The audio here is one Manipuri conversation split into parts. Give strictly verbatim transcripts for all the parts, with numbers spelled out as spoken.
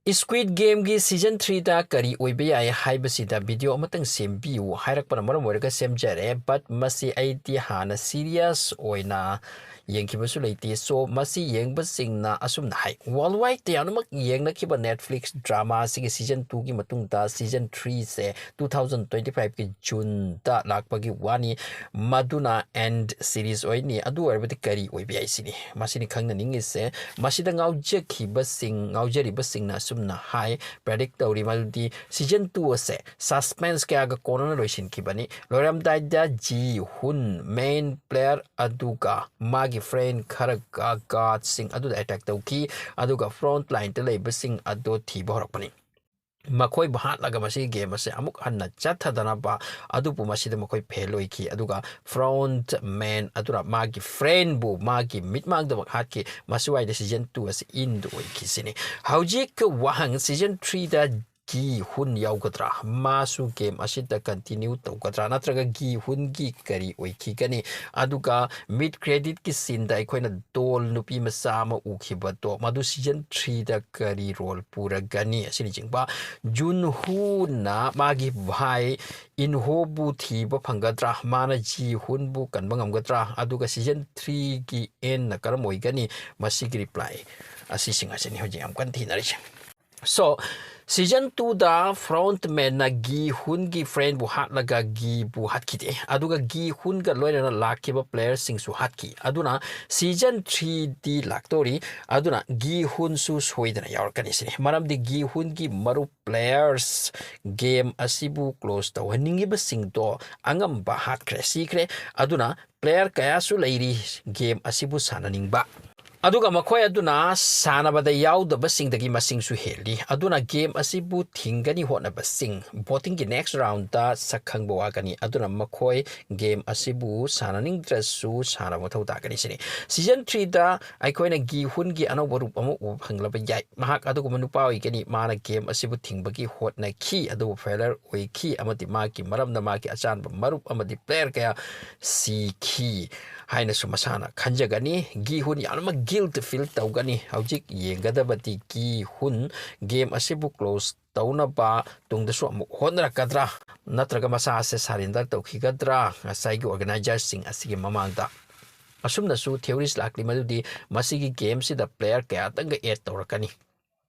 Squid Gameꯒꯤ season threeꯗ ꯀꯔꯤ ꯑꯣꯏꯕ ꯌꯥꯏ ꯍꯥꯏꯕꯁꯤꯗ video ꯑꯃꯇꯪ ꯁꯦꯝꯕꯤꯌꯨ ꯍꯥꯏꯔꯛꯄꯅ ꯃꯔꯝ ꯑꯣꯏꯔꯒ ꯁꯦꯝꯖꯔꯦ꯫ But ꯃꯁꯤ ꯑꯩꯗꯤ ꯍꯥꯟꯅ serious ꯑꯣꯏꯅ ꯌꯦꯡꯈꯤꯕꯁꯨ ꯂꯩꯇꯦ꯫ So ꯃꯁꯤ ꯌꯦꯡꯕꯁꯤꯡꯅ ꯑꯁꯨꯝꯅ ꯍꯥꯏ, worldwide ꯌꯥꯝꯅꯃꯛ ꯌꯦꯡꯅꯈꯤꯕ Netflix drama ꯑꯁꯤꯒꯤ season twoꯒꯤ ꯃꯇꯨꯡꯗ season threeꯁꯦ two thousand twenty fiveꯀꯤ Juneꯗ ꯂꯥꯛꯄꯒꯤ ꯋꯥꯅꯤ꯫ ꯃꯗꯨꯅ end series ꯑꯣꯏꯅꯤ꯫ ꯑꯗꯨ ꯑꯣꯏꯔꯕꯗꯤ ꯀꯔꯤ ꯑꯣꯏꯕ ꯌꯥꯏ ꯁꯤꯅꯤ꯫ ꯃꯁꯤꯅꯤ ꯈꯪꯅꯅꯤꯡꯉꯤꯁꯦ꯫ ꯃꯁꯤꯗ ꯉꯥꯎꯖꯈꯤꯕꯁꯤꯡ, ꯉꯥꯎꯖꯔꯤꯕꯁꯤꯡꯅ ꯑꯁꯨꯝꯅ ꯍꯥꯏ, predict ꯇꯧꯔꯤ, ꯃꯗꯨꯗꯤ season two ꯑꯁꯦ suspense ꯀꯌꯥꯒ ꯀꯣꯟꯅꯅ ꯂꯣꯏꯁꯤꯟꯈꯤꯕꯅꯤ꯫ ꯂꯣꯏꯔꯝꯗꯥꯏꯗ ꯖꯤ ꯍꯨꯟ, main player ꯑꯗꯨꯒ ꯃꯥꯒꯤ friend ꯈꯔꯒ guardꯁꯤꯡ ꯑꯗꯨꯗ attack ꯇꯧꯈꯤ, ꯑꯗꯨꯒ front lineꯗ ꯂꯩꯕꯁꯤꯡ ꯑꯗꯨ ꯊꯤꯕ ꯍꯧꯔꯛꯄꯅꯤ꯫ ꯃꯈꯣꯏꯕꯨ ꯍꯥꯠꯂꯒ ꯃꯁꯤꯒꯤ game ꯑꯁꯦ ꯑꯃꯨꯛ ꯍꯟꯅ ꯆꯠꯊꯗꯅꯕ, ꯑꯗꯨꯕꯨ ꯃꯁꯤꯗ ꯃꯈꯣꯏ fail ꯑꯣꯏꯈꯤ꯫ ꯑꯗꯨꯒ front man ꯑꯗꯨꯅ ꯃꯥꯒꯤ friendꯕꯨ ꯃꯥꯒꯤ ꯃꯤꯠꯃꯥꯡꯗꯃꯛ ꯍꯥꯠꯈꯤ꯫ ꯃꯁꯤꯋꯥꯏꯗ season two ꯑꯁꯤ end ꯑꯣꯏꯈꯤꯁꯤꯅꯤ꯫ ꯍꯧꯖꯤꯛ ꯋꯥꯍꯪ, season threeꯗ ꯒꯤ ꯍꯨꯟ ꯌꯥꯎꯒꯗ꯭ꯔꯥ? ꯃꯥꯁꯨ game ꯑꯁꯤꯗ continue ꯇꯧꯒꯗ꯭ꯔꯥ? ꯅꯠꯇ꯭ꯔꯒ ꯒꯤ ꯍꯨꯟꯒꯤ ꯀꯔꯤ ꯑꯣꯏꯈꯤꯒꯅꯤ? ꯑꯗꯨꯒ mid creditꯀꯤ sceneꯗ ꯑꯩꯈꯣꯏꯅ doll ꯅꯨꯄꯤ ꯃꯆꯥ ꯑꯃ ꯎꯈꯤꯕꯗꯣ, ꯃꯗꯨ season threeꯗ ꯀꯔꯤ role ꯄꯨꯔꯒꯅꯤ? ꯑꯁꯤꯅꯆꯤꯡꯕ꯫ ꯖꯨꯟ ꯍꯨꯅ ꯃꯥꯒꯤ ꯚꯥꯏ ꯏꯟꯍꯣꯕꯨ ꯊꯤꯕ ꯐꯪꯒꯗ꯭ꯔꯥ? ꯃꯥꯅ ꯖꯤ ꯍꯨꯟꯕꯨ ꯀꯟꯕ ꯉꯝꯒꯗ꯭ꯔꯥ? ꯑꯗꯨꯒ season threeꯒꯤ endꯅ ꯀꯔꯝ ꯑꯣꯏꯒꯅꯤ? ꯃꯁꯤꯒꯤ reply ꯑꯁꯤꯁꯤꯡ ꯑꯁꯤꯅꯤ ꯍꯧꯖꯤꯛ ꯌꯥꯝ ꯀꯟꯅ ꯊꯤꯅꯔꯤꯁꯦ꯫ So season twoꯗ front manꯅ ꯒꯤ ꯍꯨꯟꯒꯤ friendꯕꯨ ꯍꯥꯠꯂꯒ ꯒꯤꯕꯨ ꯍꯥꯠꯈꯤꯗꯦ, ꯑꯗꯨꯒ ꯒꯤ ꯍꯨꯟꯒ ꯂꯣꯏꯅꯅ ꯂꯥꯛꯈꯤꯕ playerꯁꯤꯡꯁꯨ ꯍꯥꯠꯈꯤ꯫ ꯑꯗꯨꯅ season threeꯗꯤ ꯂꯥꯛꯇꯣꯔꯤ, ꯑꯗꯨꯅ ꯒꯤ ꯍꯨꯟꯁꯨ ꯁꯣꯏꯗꯅ ꯌꯥꯎꯔꯛꯀꯅꯤ ꯁꯤꯅꯤ꯫ ꯃꯔꯝꯗꯤ ꯒꯤ ꯍꯨꯟꯒꯤ ꯃꯔꯨꯞ players game ꯑꯁꯤꯕꯨ close ꯇꯧꯍꯟꯅꯤꯡꯉꯤꯕꯁꯤꯡꯗꯣ ꯑꯉꯝꯕ ꯍꯥꯠꯈ꯭ꯔꯦ, ꯁꯤꯈ꯭ꯔꯦ꯫ ꯑꯗꯨꯅ player ꯀꯌꯥꯁꯨ ꯂꯩꯔꯤ game ꯑꯁꯤꯕꯨ ꯁꯥꯟꯅꯅꯤꯡꯕ꯫ ꯑꯗꯨꯒ ꯃꯈꯣꯏ ꯑꯗꯨꯅ ꯁꯥꯟꯅꯕꯗ ꯌꯥꯎꯗꯕꯁꯤꯡꯗꯒꯤ ꯃꯁꯤꯡꯁꯨ ꯍꯦꯜꯂꯤ꯫ ꯑꯗꯨꯅ game ꯑꯁꯤꯕꯨ ꯊꯤꯡꯒꯅꯤ ꯍꯣꯠꯅꯕꯁꯤꯡ votingꯒꯤ next roundꯗ ꯁꯛ ꯈꯪꯕ ꯋꯥꯒꯅꯤ꯫ ꯑꯗꯨꯅ ꯃꯈꯣꯏ game ꯑꯁꯤꯕꯨ ꯁꯥꯟꯅꯅꯤꯡꯗ꯭ꯔꯁꯨ ꯁꯥꯟꯅꯕ ꯃꯊꯧ ꯇꯥꯒꯅꯤ ꯁꯤꯅꯤ꯫ Season threeꯗ ꯑꯩꯈꯣꯏꯅ ꯒꯤ ꯍꯨꯟꯒꯤ ꯑꯅꯧꯕ ꯔꯨꯞ ꯑꯃ ꯎꯕ ꯐꯪꯂꯕ ꯌꯥꯏ꯫ ꯃꯍꯥꯛ ꯑꯗꯨꯒꯨꯝꯕ ꯅꯨꯄꯥ ꯑꯣꯏꯒꯅꯤ꯫ ꯃꯥꯅ game ꯑꯁꯤꯕꯨ ꯊꯤꯡꯕꯒꯤ ꯍꯣꯠꯅꯈꯤ, ꯑꯗꯨꯕꯨ failure ꯑꯣꯏꯈꯤ, ꯑꯃꯗꯤ ꯃꯥꯒꯤ ꯃꯔꯝꯅ ꯃꯥꯒꯤ ꯑꯆꯥꯟꯕ ꯃꯔꯨꯞ ꯑꯃꯗꯤ player ꯀꯌꯥ ꯁꯤꯈꯤ ꯍꯥꯏꯅꯁꯨ ꯃꯁꯥꯅ ꯈꯟꯖꯒꯅꯤ꯫ ꯒꯤ ꯍꯨꯟ ꯌꯥꯝꯅꯃꯛ ꯐꯤꯜ ꯇꯨ ꯐꯤꯜ ꯇꯧꯒꯅꯤ꯫ ꯍꯧꯖꯤꯛ ꯌꯦꯡꯒꯗꯕꯗꯤ ꯒꯤ ꯍꯨꯟ ꯒꯦꯝ ꯑꯁꯤꯕꯨ ꯀ꯭ꯂꯣꯖ ꯇꯧꯅꯕ ꯇꯨꯡꯗꯁꯨ ꯑꯃꯨꯛ ꯍꯣꯠꯅꯔꯛꯀꯗ꯭ꯔꯥ, ꯅꯠꯇ꯭ꯔꯒ ꯃꯁꯥ ꯑꯁꯦ ꯁꯔꯦꯟꯗꯔ ꯇꯧꯈꯤꯒꯗ꯭ꯔꯥ ꯉꯁꯥꯏꯒꯤ ꯑꯣꯔꯒꯅꯥꯏꯖꯔꯁꯤꯡ ꯑꯁꯤꯒꯤ ꯃꯃꯥꯡꯗ꯫ ꯑꯁꯨꯝꯅꯁꯨ ꯊꯤꯑꯣꯔꯤꯁ ꯂꯥꯛꯂꯤ ꯃꯗꯨꯗꯤ ꯃꯁꯤꯒꯤ ꯒꯦꯝꯁꯤꯗ ꯄ꯭ꯂꯦꯌꯔ ꯀꯌꯥꯇꯪꯒ ꯑꯦꯗ ꯇꯧꯔꯛꯀꯅꯤ꯫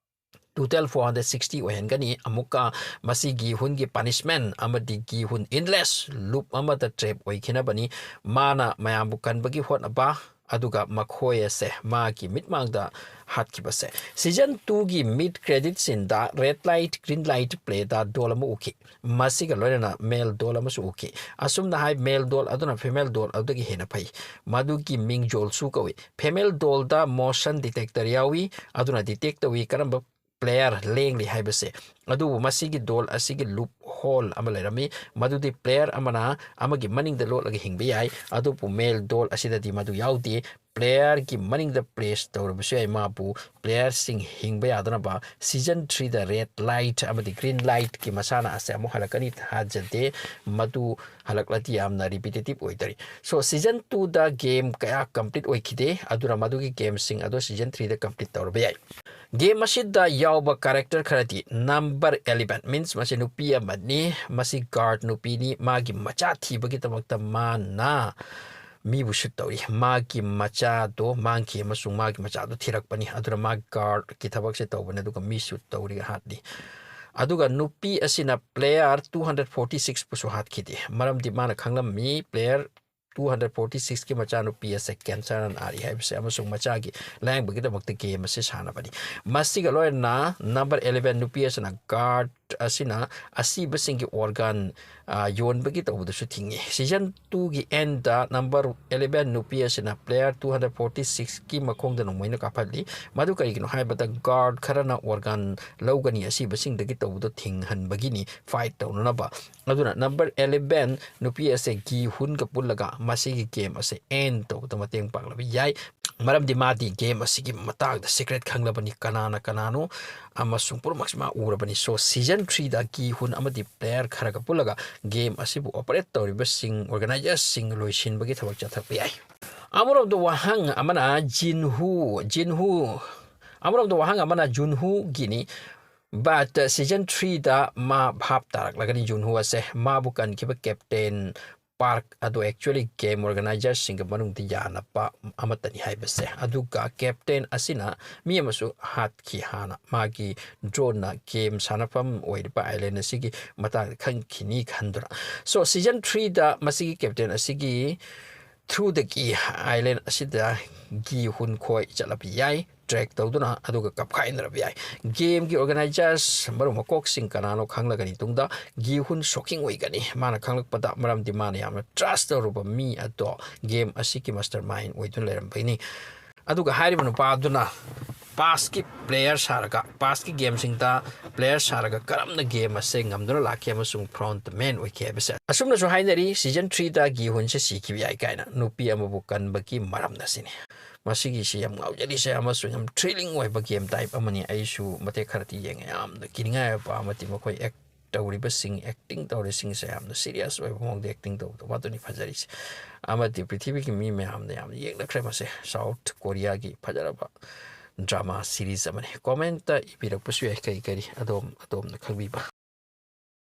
ꯇꯣꯇꯦꯜ ꯐꯣꯔ ꯍꯟꯗ꯭ꯔꯦꯠ ꯁꯤꯛꯁꯇꯤ ꯑꯣꯏꯍꯟꯒꯅꯤ꯫ ꯑꯃꯨꯛꯀ ꯃꯁꯤꯒꯤ ꯍꯨꯟꯒꯤ ꯄꯅꯤꯁꯃꯦꯟ ꯑꯃꯗꯤ ꯒꯤ ꯍꯨꯟ ꯏꯟꯗꯂꯦꯁ ꯂꯨꯞ ꯑꯃꯗ ꯇ꯭ꯔꯦꯞ ꯑꯣꯏꯈꯤꯅꯕꯅꯤ꯫ ꯃꯥꯅ ꯃꯌꯥꯝꯕꯨ ꯀꯟꯕꯒꯤ ꯍꯣꯠꯅꯕ, ꯑꯗꯨꯒ ꯃꯈꯣꯏ ꯑꯁꯦ ꯃꯥꯒꯤ ꯃꯤꯠꯃꯥꯡꯗ ꯍꯥꯠꯈꯤꯕꯁꯦ꯫ ꯁꯤꯖꯟ ꯇꯨꯒꯤ ꯃꯤꯗ ꯀ꯭ꯔꯦꯗꯤꯠ ꯁꯤꯟꯗ ꯔꯦꯗ ꯂꯥꯏꯠ, ꯒ꯭ꯔꯤꯟ ꯂꯥꯏꯠ ꯄ꯭ꯂꯦꯗ ꯗꯣꯜ ꯑꯃ ꯎꯈꯤ꯫ ꯃꯁꯤꯒ ꯂꯣꯏꯅꯅ ꯃꯦꯜ ꯗꯣꯜ ꯑꯃꯁꯨ ꯎꯈꯤ꯫ ꯑꯁꯨꯝꯅ ꯍꯥꯏ, ꯃꯦꯜ ꯗꯣꯜ ꯑꯗꯨꯅ ꯐꯤꯃꯦꯜ ꯗꯣꯜ ꯑꯗꯨꯗꯒꯤ ꯍꯦꯟꯅ ꯐꯩ꯫ ꯃꯗꯨꯒꯤ ꯃꯤꯡ ꯖꯣꯜꯁꯨ ꯀꯧꯏ꯫ ꯐꯤꯃꯦꯜ ꯗꯣꯜꯗ ꯃꯣꯁꯟ ꯗꯤꯇꯦꯛꯇꯔ ꯌꯥꯎꯏ, ꯑꯗꯨꯅ ꯗꯤꯇꯦꯛ ꯇꯧꯏ ꯀꯔꯝꯕ ꯄ꯭ꯂꯦꯌꯔ ꯂꯦꯡꯂꯤ ꯍꯥꯏꯕꯁꯦ꯫ ꯑꯗꯨꯕꯨ ꯃꯁꯤꯒꯤ ꯗꯣꯜ ꯑꯁꯤꯒꯤ ꯂꯨꯞ ꯍꯣꯜ ꯑꯃ ꯂꯩꯔꯝꯃꯤ, ꯃꯗꯨꯗꯤ ꯄ꯭ꯂꯦꯌꯔ ꯑꯃꯅ ꯑꯃꯒꯤ ꯃꯅꯤꯡꯗ ꯂꯣꯠꯂꯒ ꯍꯤꯡꯕ ꯌꯥꯏ꯫ ꯑꯗꯨꯕꯨ ꯃꯦꯜ ꯗꯣꯜ ꯑꯁꯤꯗꯗꯤ ꯃꯗꯨ ꯌꯥꯎꯗꯦ꯫ ꯄ꯭ꯂꯦꯌꯔꯒꯤ ꯃꯅꯤꯡꯗ ꯄ꯭ꯂꯦꯁ ꯇꯧꯔꯕꯁꯨ ꯌꯥꯏ꯫ ꯃꯥꯕꯨ ꯄ꯭ꯂꯦꯌꯔꯁꯤꯡ ꯍꯤꯡꯕ ꯌꯥꯗꯅꯕ ꯁꯤꯖꯟ ꯊ꯭ꯔꯤꯗ ꯔꯦꯗ ꯂꯥꯏꯠ ꯑꯃꯗꯤ ꯒ꯭ꯔꯤꯟ ꯂꯥꯏꯠꯀꯤ ꯃꯁꯥꯟꯅ ꯑꯁꯦ ꯑꯃꯨꯛ ꯍꯜꯂꯛꯀꯅꯤ ꯊꯥꯖꯗꯦ꯫ ꯃꯗꯨ ꯍꯜꯂꯛꯂꯗꯤ ꯌꯥꯝꯅ ꯔꯤꯄꯤꯇꯦꯇꯤꯞ ꯑꯣꯏꯗꯣꯔꯤ꯫ ꯁꯣ, ꯁꯤꯖꯟ ꯇꯨꯗ ꯒꯦꯝ ꯀꯌꯥ ꯀꯝꯄ꯭ꯂꯤꯠ ꯑꯣꯏꯈꯤꯗꯦ, ꯑꯗꯨꯅ ꯃꯗꯨꯒꯤ ꯒꯦꯝꯁꯤꯡ ꯑꯗꯨ ꯁꯤꯖꯟ ꯊ꯭ꯔꯤꯗ ꯀꯝꯄ꯭ꯂꯤꯠ ꯇꯧꯔꯕ ꯌꯥꯏ꯫ ꯒꯦꯝ ꯑꯁꯤꯗ ꯌꯥꯎꯕ ꯀꯦꯔꯦꯛꯇꯔ ꯈꯔꯗꯤ ꯅꯝꯕꯔ ꯑꯦꯂꯦꯚꯦꯟ, ꯃꯤꯟꯁ ꯃꯁꯤ ꯅꯨꯄꯤ ꯑꯃꯅꯤ, ꯃꯁꯤ ꯒꯥꯔꯗ ꯅꯨꯄꯤꯅꯤ, ꯃꯥꯒꯤ ꯃꯆꯥ ꯊꯤꯕꯒꯤꯗꯃꯛꯇ ꯃꯥꯅ ꯃꯤꯕꯨ ꯁꯨꯠ ꯇꯧꯔꯤ꯫ ꯃꯥꯒꯤ ꯃꯆꯥꯗꯣ ꯃꯥꯡꯈꯤ ꯑꯃꯁꯨꯡ ꯃꯥꯒꯤ ꯃꯆꯥꯗꯣ ꯊꯤꯔꯛꯄꯅꯤ꯫ ꯑꯗꯨꯅ ꯃꯥ ꯒꯥꯔꯗꯀꯤ ꯊꯕꯛꯁꯦ ꯇꯧꯕꯅꯤ, ꯑꯗꯨꯒ ꯃꯤ ꯁꯨꯠ ꯇꯧꯔꯤ, ꯍꯥꯠꯂꯤ꯫ ꯑꯗꯨꯒ ꯅꯨꯄꯤ ꯑꯁꯤꯅ ꯄ꯭ꯂꯦꯌꯔ ꯇꯨ ꯍꯟꯗ꯭ꯔꯦꯠ ꯐꯣꯔꯇꯤ ꯁꯤꯛꯁꯄꯨꯁꯨ ꯍꯥꯠꯈꯤꯗꯦ, ꯃꯔꯝꯗꯤ ꯃꯥꯅ ꯈꯪꯂꯝꯃꯤ ꯄ꯭ꯂꯦꯌꯔ ꯇꯨ ꯍꯟꯗ꯭ꯔꯦꯠ ꯐꯣꯔꯇꯤ ꯁꯤꯛꯁꯀꯤ ꯃꯆꯥꯅꯨꯄꯤ ꯑꯁꯦ ꯀꯦꯟꯁꯔꯅ ꯅꯥꯔꯤ ꯍꯥꯏꯕꯁꯦ ꯑꯃꯁꯨꯡ ꯃꯆꯥꯒꯤ ꯂꯥꯌꯦꯡꯕꯒꯤꯗꯃꯛꯇ ꯒꯦꯝ ꯑꯁꯤ ꯁꯥꯟꯅꯕꯅꯤ꯫ ꯃꯁꯤꯒ ꯂꯣꯏꯅꯅ ꯅꯝꯕꯔ ꯑꯦꯂꯦꯚꯦꯟ ꯅꯨꯄꯤ ꯑꯁꯤꯅ ꯒꯥꯔꯗ ꯑꯁꯤꯅ ꯑꯁꯤꯕꯁꯤꯡꯒꯤ ꯑꯣꯔꯒꯥꯟ, ꯑ, ꯌꯣꯟꯕꯒꯤ ꯇꯧꯕꯗꯁꯨ ꯊꯤꯡꯉꯤ꯫ ꯁꯤꯖꯟ ꯇꯨꯒꯤ ꯑꯦꯟꯗ ꯅꯝꯕꯔ ꯑꯦꯂꯦꯚꯦꯟ ꯅꯨꯄꯤ ꯑꯁꯤꯅ ꯄ꯭ꯂꯦꯌꯔ ꯇꯨ ꯍꯟꯗ꯭ꯔꯦꯠ ꯐꯣꯔꯇꯤ ꯁꯤꯛꯁꯀꯤ ꯃꯈꯣꯡꯗ ꯅꯣꯡꯃꯩꯅ ꯀꯥꯞꯍꯜꯂꯤ꯫ ꯃꯗꯨ ꯀꯔꯤꯒꯤꯅꯣ ꯍꯥꯏꯕꯗ ꯒꯥꯔꯗ ꯈꯔꯅ ꯑꯣꯔꯒꯥꯟ ꯂꯧꯒꯅꯤ ꯑꯁꯤꯕꯁꯤꯡꯗꯒꯤ ꯇꯧꯕꯗꯣ ꯊꯤꯡꯍꯟꯕꯒꯤꯅꯤ, ꯐꯥꯏꯠ ꯇꯧꯅꯅꯕ꯫ ꯑꯗꯨꯅ ꯅꯝꯕꯔ ꯑꯦꯂꯦꯚꯦꯟ ꯅꯨꯄꯤ ꯑꯁꯦ ꯒꯤ ꯍꯨꯟꯒ ꯄꯨꯜꯂꯒ ꯃꯁꯤꯒꯤ ꯒꯦꯝ ꯑꯁꯦ ꯑꯦꯟ ꯇꯧꯕꯗ ꯃꯇꯦꯡ ꯄꯥꯡꯂꯕ ꯌꯥꯏ, ꯃꯔꯝꯗꯤ ꯃꯥꯗꯤ ꯒꯦꯝ ꯑꯁꯤꯒꯤ ꯃꯇꯥꯡꯗ ꯁꯤꯀ꯭ꯔꯦꯠ ꯈꯪꯂꯕꯅꯤ, ꯀꯅꯥꯅ ꯀꯅꯥꯅꯣ ꯑꯃꯁꯨꯡ ꯄꯨꯝꯅꯃꯛꯁꯤ ꯃꯥ ꯎꯔꯕꯅꯤ꯫ ꯁꯣ, ꯁꯤꯖꯟ ꯊ꯭ꯔꯤꯗ ꯒꯤ ꯍꯨꯟ ꯑꯃꯗꯤ ꯄ꯭ꯂꯦꯌꯔ ꯈꯔꯒ ꯄꯨꯜꯂꯒ ꯒꯦꯝ ꯑꯁꯤꯕꯨ ꯑꯣꯄꯔꯦꯠ ꯇꯧꯔꯤꯕꯁꯤꯡ, ꯑꯣꯔꯒꯅꯥꯏꯖꯔꯁꯤꯡ ꯂꯣꯏꯁꯤꯟꯕꯒꯤ ꯊꯕꯛ ꯆꯠꯊꯔꯛꯄ ꯌꯥꯏ꯫ ꯑꯃꯔꯣꯝꯗ ꯋꯥꯍꯪ ꯑꯃꯅ ꯖꯤꯟꯍꯨ ꯖꯤꯟꯍꯨ ꯑꯃꯔꯣꯝꯗ ꯋꯥꯍꯪ ꯑꯃꯅ ꯖꯨꯟꯍꯨꯒꯤꯅꯤ꯫ But season threeꯗ ꯃꯥ ꯚꯥꯞ ꯇꯥꯔꯛꯂꯒꯅꯤ ꯖꯨꯟꯍꯨ ꯑꯁꯦ꯫ ꯃꯥꯕꯨ ꯀꯟꯈꯤꯕ ꯀꯦꯞꯇꯦꯟ ꯄꯥꯔꯛ ꯑꯗꯨ actually game organizerꯁꯤꯡꯒ ꯃꯅꯨꯡꯗ ꯌꯥꯅꯕ ꯑꯃꯠꯇꯅꯤ ꯍꯥꯏꯕꯁꯦ꯫ ꯑꯗꯨꯒ ꯀꯦꯞꯇꯦꯟ ꯑꯁꯤꯅ ꯃꯤ ꯑꯃꯁꯨ ꯍꯥꯠꯈꯤ ꯍꯥꯟꯅ꯫ ꯃꯥꯒꯤ droneꯅ game ꯁꯥꯟꯅꯐꯝ ꯑꯣꯏꯔꯤꯕ island ꯑꯁꯤꯒꯤ ꯃꯇꯥꯡꯗ ꯈꯪꯈꯤꯅꯤ ꯈꯟꯗꯨꯅ꯫ So season threeꯗ ꯃꯁꯤꯒꯤ ꯀꯦꯞꯇꯦꯟ ꯑꯁꯤꯒꯤ throughꯗꯒꯤ island ꯑꯁꯤꯗ ꯒꯤ ꯍꯨꯟ ꯈꯣꯏ ꯆꯠꯂꯕ ꯌꯥꯏ꯫ Track ꯇꯧꯗꯨꯅ ꯑꯗꯨꯒ ꯀꯞꯈꯥꯏꯅꯔꯕ ꯌꯥꯏ꯫ Gameꯒꯤ organizers ꯃꯔꯨ ꯃꯀꯣꯛꯁꯤꯡ ꯀꯅꯥꯅꯣ ꯈꯪꯂꯒꯅꯤ ꯇꯨꯡꯗ꯫ ꯒꯤ ꯍꯨꯟ shocking ꯑꯣꯏꯒꯅꯤ ꯃꯥꯅ ꯈꯪꯂꯛꯄꯗ, ꯃꯔꯝꯗꯤ ꯃꯥꯅ ꯌꯥꯝꯅ trust ꯇꯧꯔꯨꯕ ꯃꯤ ꯑꯗꯣ game ꯑꯁꯤꯒꯤ mastermind ꯑꯣꯏꯗꯨꯅ ꯂꯩꯔꯝꯕꯩꯅꯤ꯫ ꯑꯗꯨꯒ ꯍꯥꯏꯔꯤꯕ ꯅꯨꯄꯥ ꯑꯗꯨꯅ pastꯀꯤ player ꯁꯥꯔꯒ, pastꯀꯤ gameꯁꯤꯡꯗ player ꯁꯥꯔꯒ ꯀꯔꯝꯅ game ꯑꯁꯦ ꯉꯝꯗꯨꯅ ꯂꯥꯛꯈꯤ ꯑꯃꯁꯨꯡ front man ꯑꯣꯏꯈꯤ ꯍꯥꯏꯕꯁꯦ꯫ ꯑꯁꯨꯝꯅꯁꯨ ꯍꯥꯏꯅꯔꯤ, season threeꯗ ꯒꯤ ꯍꯨꯟꯁꯦ ꯁꯤꯈꯤꯕ ꯌꯥꯏ ꯀꯥꯏꯅ꯫ ꯅꯨꯄꯤ ꯑꯃꯕꯨ ꯀꯟꯕꯒꯤ ꯃꯔꯝꯅ ꯁꯤꯅꯤ꯫ ꯃꯁꯤꯒꯤꯁꯤ ꯌꯥꯝ ꯉꯥꯎꯖꯔꯤꯁꯦ ꯑꯃꯁꯨꯡ ꯌꯥꯝ thrilling ꯑꯣꯏꯕ game type ꯑꯃꯅꯤ꯫ ꯑꯩꯁꯨ ꯃꯇꯦꯛ ꯈꯔꯗꯤ ꯌꯦꯡꯉꯦ꯫ ꯌꯥꯝꯅ ꯀꯤꯅꯤꯡꯉꯥꯏ ꯑꯣꯏꯕ ꯑꯃꯗꯤ ꯃꯈꯣꯏ act ꯇꯧꯔꯤꯕꯁꯤꯡ, acting ꯇꯧꯔꯤꯁꯤꯡꯁꯦ ꯌꯥꯝꯅ serious ꯑꯣꯏꯕ ꯃꯑꯣꯡꯗ acting ꯇꯧꯕꯗꯣ, ꯃꯗꯨꯅꯤ ꯐꯖꯔꯤꯁꯦ꯫ ꯑꯃꯗꯤ ꯄ꯭ꯔꯤꯊꯤꯕꯤꯒꯤ ꯃꯤ ꯃꯌꯥꯝꯅ ꯌꯥꯝꯅ ꯌꯦꯡꯅꯈ꯭ꯔꯦ ꯃꯁꯦ꯫ South Koreaꯒꯤ ꯐꯖꯔꯕ drama series ꯑꯃꯅꯤ꯫ Commentꯇ ꯏꯕꯤꯔꯛꯄꯁꯨ ꯌꯥꯏ, ꯀꯔꯤ ꯀꯔꯤ ꯑꯗꯣꯝ ꯑꯗꯣꯝꯅ ꯈꯪꯕꯤꯕ꯫